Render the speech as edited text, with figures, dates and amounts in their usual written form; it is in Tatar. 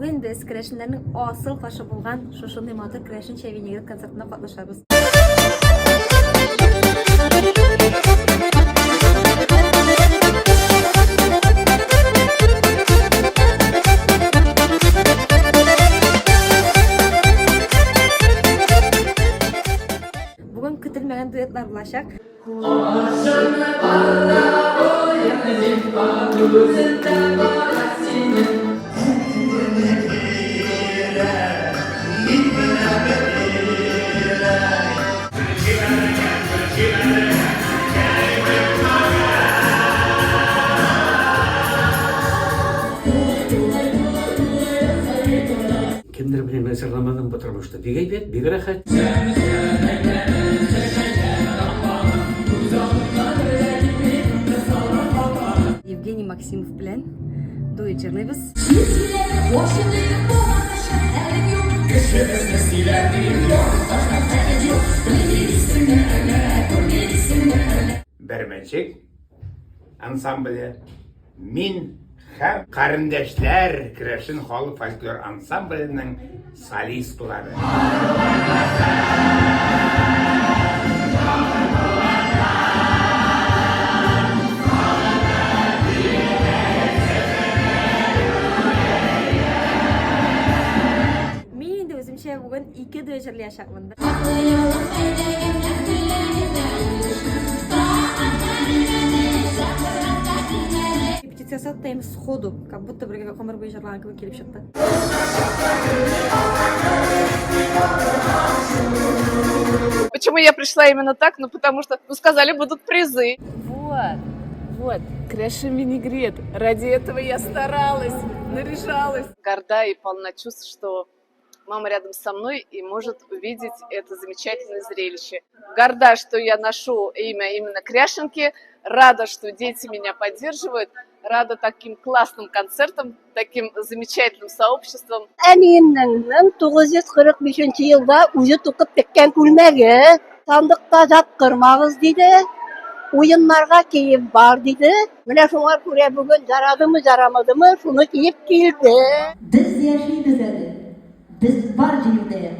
Бүген без керәшеннәрнең асыл ташы булган шушындый матур керәшенчә винегрет концертында катнашабыз. Бүген көтелмәгән дуэтлар булачак. Кемнәр белән генә җырламадым бу тормышта. Бик әйбәт, бик рәхәт. Евгений Максимов белән дуэт җырлыйбыз. Бәрмәнчек ансамбле, мин һәм Карендәшләр керәшен халык фольклор ансамбленең солистлары. Мин инде үземчә бүген ике дуэт җырлаячакмын. Репетиция ясаттым сходу, как будто бергә гомер буе җырлаган кебек килеп чыкты. Почему я пришла именно так? Ну, потому что, ну, сказали, будут призы. Вот, вот, кряшен винегрет. Ради этого я старалась, наряжалась. Горда и полна чувств, что мама рядом со мной и может увидеть это замечательное зрелище. Горда, что я ношу имя именно Кряшенки. Рада, что дети меня поддерживают. Рада таким классным концертам, таким замечательным сообществам. Әниемнең 1945 елда үзе тукып теккән күлмәге. Сандыкта яткырмагыз диде. Уеннарга киеп бар диде. Менә шуңа күрә бүген ярадымы, ярамадымы, шуны киеп килде. Без яшибез әле. Без бар җирдә.